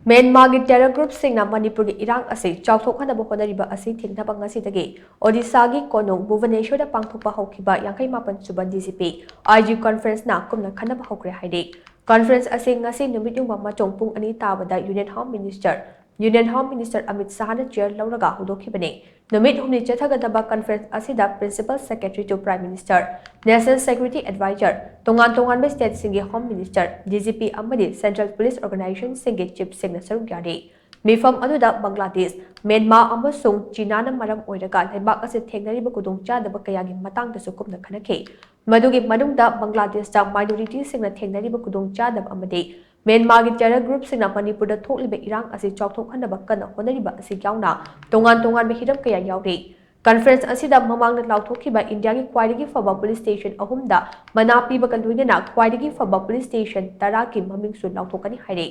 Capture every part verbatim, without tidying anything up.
ꯃ꯭ꯌꯥꯟꯃꯥꯔꯒꯤ terror groupꯁꯤꯡꯅ ꯃꯅꯤꯄꯨꯔꯒꯤ ꯏꯔꯥꯡ ꯑꯁꯤ ꯆꯥꯎꯊꯣꯛꯍꯟꯅꯕ ꯍꯣꯠꯅꯔꯤꯕ ꯑꯁꯤ ꯊꯤꯡꯅꯕ ꯉꯁꯤꯗꯒꯤ ꯑꯣꯗꯤꯁꯥꯒꯤ ꯀꯣꯅꯨꯡ ꯚꯨꯕꯅꯦꯁꯣꯔꯗ ꯄꯥꯡꯊꯣꯛꯄ ꯍꯧꯈꯤꯕ ꯌꯥꯡꯈꯩ ꯃꯥꯄꯟ ꯁꯨꯕ D G P I G conferenceꯅ ꯀꯨꯝꯅ ꯈꯟꯅꯕ ꯍꯧꯈ꯭ꯔꯦ ꯍꯥꯏꯔꯤ꯫ Conference ꯑꯁꯤ ꯉꯁꯤ ꯅꯨꯃꯤꯠ ꯌꯨꯡꯕ ꯃꯆꯣꯡ ꯄꯨꯡ ꯑꯅꯤ ꯇꯥꯕꯗ Union Home Minister, Union Home Minister Amit ꯁꯥꯍꯅ chair ꯂꯧꯔꯒ ꯍꯧꯗꯣꯛꯈꯤꯕꯅꯤ꯫ ꯅꯨꯃꯤꯠ ꯍꯨꯝꯅꯤ ꯆꯠꯊꯒꯗꯕ conference ꯑꯁꯤꯗ Principal Secretary to Prime Minister, National Security Advisor, ꯇꯣꯉꯥꯟ ꯇꯣꯉꯥꯟꯕ stateꯁꯤꯡꯒꯤ Home Minister, D G P ꯑꯃꯗꯤ Central Police Organizationꯁꯤꯡꯒꯤ chiefꯁꯤꯡꯅ ꯁꯔꯨꯛ ꯌꯥꯔꯤ꯫ ꯃꯤꯐꯝ ꯑꯗꯨꯗ ꯕꯪꯒ꯭ꯂꯥꯗꯦꯁ, ꯃ꯭ꯌꯥꯟꯃꯥꯔ ꯑꯃꯁꯨꯡ ꯆꯤꯅꯥꯅ ꯃꯔꯝ ꯑꯣꯏꯔꯒ ꯂꯩꯕꯥꯛ ꯑꯁꯤ ꯊꯦꯡꯅꯔꯤꯕ ꯈꯨꯗꯣꯡꯆꯥꯗꯕ ꯀꯌꯥꯒꯤ ꯃꯇꯥꯡꯗꯁꯨ ꯀꯨꯞꯅ ꯈꯟꯅꯈꯤ꯫ ꯃꯗꯨꯒꯤ ꯃꯅꯨꯡꯗ ꯕꯪꯒ꯭ꯂꯥꯗꯦꯁꯇ minorityꯁꯤꯡꯅ ꯊꯦꯡꯅꯔꯤꯕ ꯈꯨꯗꯣꯡꯆꯥꯗꯕ ꯑꯃꯗꯤ ꯃ꯭ꯌꯥꯟꯃꯥꯔꯒꯤ terror groupꯁꯤꯡꯅ ꯃꯅꯤꯄꯨꯔꯗ ꯊꯣꯛꯂꯤꯕ ꯏꯔꯥꯡ ꯑꯁꯤ ꯆꯥꯎꯊꯣꯛꯍꯟꯅꯕ ꯀꯟꯅ ꯍꯣꯠꯅꯔꯤꯕ ꯑꯁꯤ ꯌꯥꯎꯅ ꯇꯣꯉꯥꯟ ꯇꯣꯉꯥꯟꯕ ꯍꯤꯔꯝ ꯀꯌꯥ ꯌꯥꯎꯔꯤ꯫ Conference ꯑꯁꯤꯗ ꯃꯃꯥꯡꯗ ꯂꯥꯎꯊꯣꯛꯈꯤꯕ ꯏꯟꯗꯤꯌꯥꯒꯤ ꯈ꯭ꯋꯥꯏꯗꯒꯤ ꯐꯕ police station ꯑꯍꯨꯝꯗ ꯃꯅꯥ ꯄꯤꯕꯒ ꯂꯣꯏꯅꯅ ꯈ꯭ꯋꯥꯏꯗꯒꯤ ꯐꯕ police station ꯇꯔꯥꯒꯤ ꯃꯃꯤꯡꯁꯨ ꯂꯥꯎꯊꯣꯛꯀꯅꯤ ꯍꯥꯏꯔꯤ꯫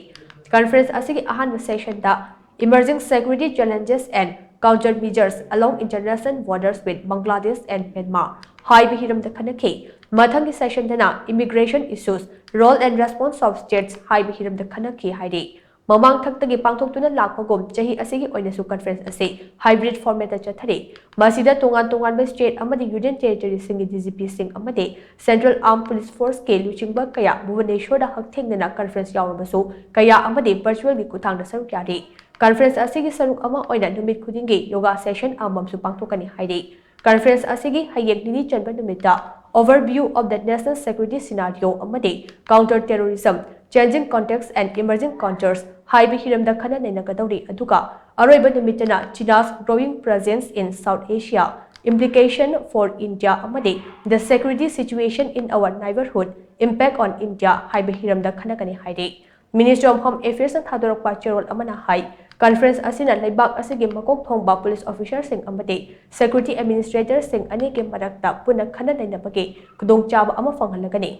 Conference ꯑꯁꯤꯒꯤ ꯑꯍꯥꯟꯕ sessionꯗ Emerging Security Challenges and Countermeasures Along International Borders with Bangladesh and Myanmar ꯍꯥꯏꯕ ꯍꯤꯔꯝꯗ ꯈꯟꯅꯈꯤ꯫ ꯃꯊꯪꯒꯤ sessionꯗꯅ Immigration Issues, Role and Response of States ꯍꯥꯏꯕ ꯍꯤꯔꯝꯗ ꯈꯟꯅꯈꯤ ꯍꯥꯏꯔꯤ꯫ ꯃꯃꯥꯡ ꯊꯛꯇꯒꯤ ꯄꯥꯡꯊꯣꯛꯇꯨꯅ ꯂꯥꯛꯄꯒꯨꯝ ꯆꯍꯤ ꯑꯁꯤꯒꯤ ꯑꯣꯏꯅꯁꯨ conference ꯑꯁꯤ hybrid formatꯇ ꯆꯠꯊꯔꯤ꯫ ꯃꯁꯤꯗ ꯇꯣꯉꯥꯟ ꯇꯣꯉꯥꯟꯕ state ꯑꯃꯗꯤ Union Territoryꯁꯤꯡꯒꯤ D G Pꯁꯤꯡ ꯑꯃꯗꯤ Central Armed Police Forceꯀꯤ ꯂꯨꯆꯤꯡꯕ ꯀꯌꯥ ꯚꯨꯕꯅꯦꯁꯣꯔꯗ ꯍꯛꯊꯦꯡꯅꯅ conference ꯌꯥꯎꯔꯕꯁꯨ ꯀꯌꯥ ꯑꯃꯗꯤ virtualꯒꯤ ꯈꯨꯠꯊꯥꯡꯗ ꯁꯔꯨꯛ ꯌꯥꯔꯤ꯫ Conference ꯑꯁꯤꯒꯤ ꯁꯔꯨꯛ ꯑꯃ ꯑꯣꯏꯅ ꯅꯨꯃꯤꯠ ꯈꯨꯗꯤꯡꯒꯤ yoga session ꯑꯃꯃꯝꯁꯨ ꯄꯥꯡꯊꯣꯛꯀꯅꯤ ꯍꯥꯏꯔꯤ꯫ Conference ꯑꯁꯤꯒꯤ ꯍꯌꯦꯡ ꯅꯤꯅꯤ ꯆꯟꯕ ꯅꯨꯃꯤꯠꯇ Overview of the National Security Scenario ꯑꯃꯗꯤ Counter Terrorism, Changing Contexts and Emerging Contours ꯍꯥꯏꯕ ꯍꯤꯔꯝꯗ ꯈꯟꯅ ꯅꯩꯅꯒꯗꯧꯔꯤ, ꯑꯗꯨꯒ ꯑꯔꯣꯏꯕ ꯅꯨꯃꯤꯠꯇꯅ China's Growing Presence in South Asia, Implication for India ꯑꯃꯗꯤ The Security Situation in Our Neighborhood, Impact on India ꯍꯥꯏꯕ ꯍꯤꯔꯝꯗ ꯈꯟꯅꯒꯅꯤ ꯍꯥꯏꯔꯤ꯫ Ministry of Home Affairsꯅ ꯊꯥꯗꯣꯔꯛꯄ ꯆꯦꯔꯣꯜ ꯑꯃꯅ ꯍꯥꯏ, conference ꯑꯁꯤꯅ ꯂꯩꯕꯥꯛ ꯑꯁꯤꯒꯤ ꯃꯀꯣꯛ ꯊꯣꯡꯕ police officerꯁꯤꯡ ꯑꯃꯗꯤ security administratorꯁꯤꯡ ꯑꯅꯤꯒꯤ ꯃꯔꯛꯇ ꯄꯨꯟꯅ ꯈꯟꯅ ꯅꯩꯅꯕꯒꯤ ꯈꯨꯗꯣꯡꯆꯥꯕ ꯑꯃ ꯐꯪꯍꯜꯂꯒꯅꯤ꯫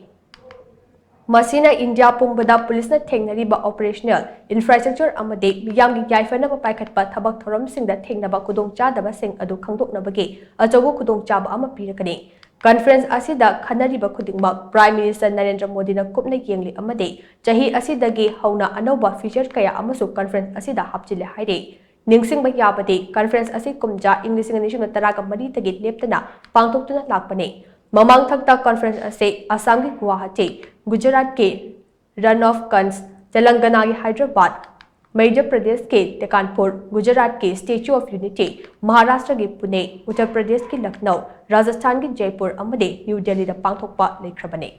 ꯃꯁꯤꯅ ꯏꯟꯗꯤꯌꯥ ꯄꯨꯝꯕꯗ policeꯅ ꯊꯦꯡꯅꯔꯤꯕ operational infrastructure ꯑꯃꯗꯤ ꯃꯤꯌꯥꯝꯒꯤ ꯌꯥꯏꯐꯅꯕ ꯄꯥꯏꯈꯠꯄ ꯊꯕꯛ ꯊꯧꯔꯝꯁꯤꯡꯗ ꯊꯦꯡꯅꯕ ꯈꯨꯗꯣꯡꯆꯥꯗꯕꯁꯤꯡ ꯑꯗꯨ ꯈꯪꯗꯣꯛꯅꯕꯒꯤ ꯑꯆꯧꯕ ꯈꯨꯗꯣꯡꯆꯥꯕ ꯑꯃ ꯄꯤꯔꯒꯅꯤ꯫ Conference ꯑꯁꯤꯗ ꯈꯟꯅꯔꯤꯕ ꯈꯨꯗꯤꯡꯃꯛ Prime Minister ꯅꯔꯦꯟꯗ꯭ꯔ ꯃꯣꯗꯤꯅ ꯀꯨꯞꯅ ꯌꯦꯡꯂꯤ ꯑꯃꯗꯤ ꯆꯍꯤ ꯑꯁꯤꯗꯒꯤ ꯍꯧꯅ ꯑꯅꯧꯕ feature ꯀꯌꯥ ꯑꯃꯁꯨ conference ꯑꯁꯤꯗ ꯍꯥꯞꯆꯤꯜꯂꯦ ꯍꯥꯏꯔꯤ꯫ ꯅꯤꯡꯁꯤꯡꯕ ꯌꯥꯕꯗꯤ, conference ꯑꯁꯤ ꯀꯨꯝꯖꯥ ꯏꯪ ꯂꯤꯁꯤꯡ ꯑꯅꯤ ꯁꯨꯞꯅ ꯇꯔꯥꯒ ꯃꯔꯤꯗꯒꯤ ꯂꯦꯞꯇꯅ ꯄꯥꯡꯊꯣꯛꯇꯨꯅ ꯂꯥꯛꯄꯅꯤ꯫ ꯃꯃꯥꯡꯊꯛꯇ conference ꯑꯁꯤ ꯑꯁꯥꯝꯒꯤ ꯒꯨꯋꯥꯍꯥꯇꯤ, ꯒꯨꯖꯔꯥꯠꯀꯤ Rann of Kutch, ꯇꯦꯂꯪꯒꯅꯥꯒꯤ ꯍꯥꯏꯗ꯭ꯔꯕꯥꯗ, ꯃꯙ꯭ꯌ ꯄ꯭ꯔꯗꯦꯁꯀꯤ ꯇꯦꯀꯥꯟꯄꯨꯔ, ꯒꯨꯖꯔꯥꯠꯀꯤ Statue of Unity, ꯃꯍꯥꯔꯥꯁꯇ꯭ꯔꯒꯤ ꯄꯨꯅꯦ, ꯎꯠꯇꯔ ꯄ꯭ꯔꯗꯦꯁꯀꯤ ꯂꯈꯅꯧ, ꯔꯥꯖꯁꯊꯥꯟꯒꯤ ꯖꯩꯄꯨꯔ ꯑꯃꯗꯤ ꯅ꯭ꯌꯨ ꯗꯦꯜꯂꯤꯗ ꯄꯥꯡꯊꯣꯛꯄ ꯂꯩꯈ꯭ꯔꯕꯅꯤ꯫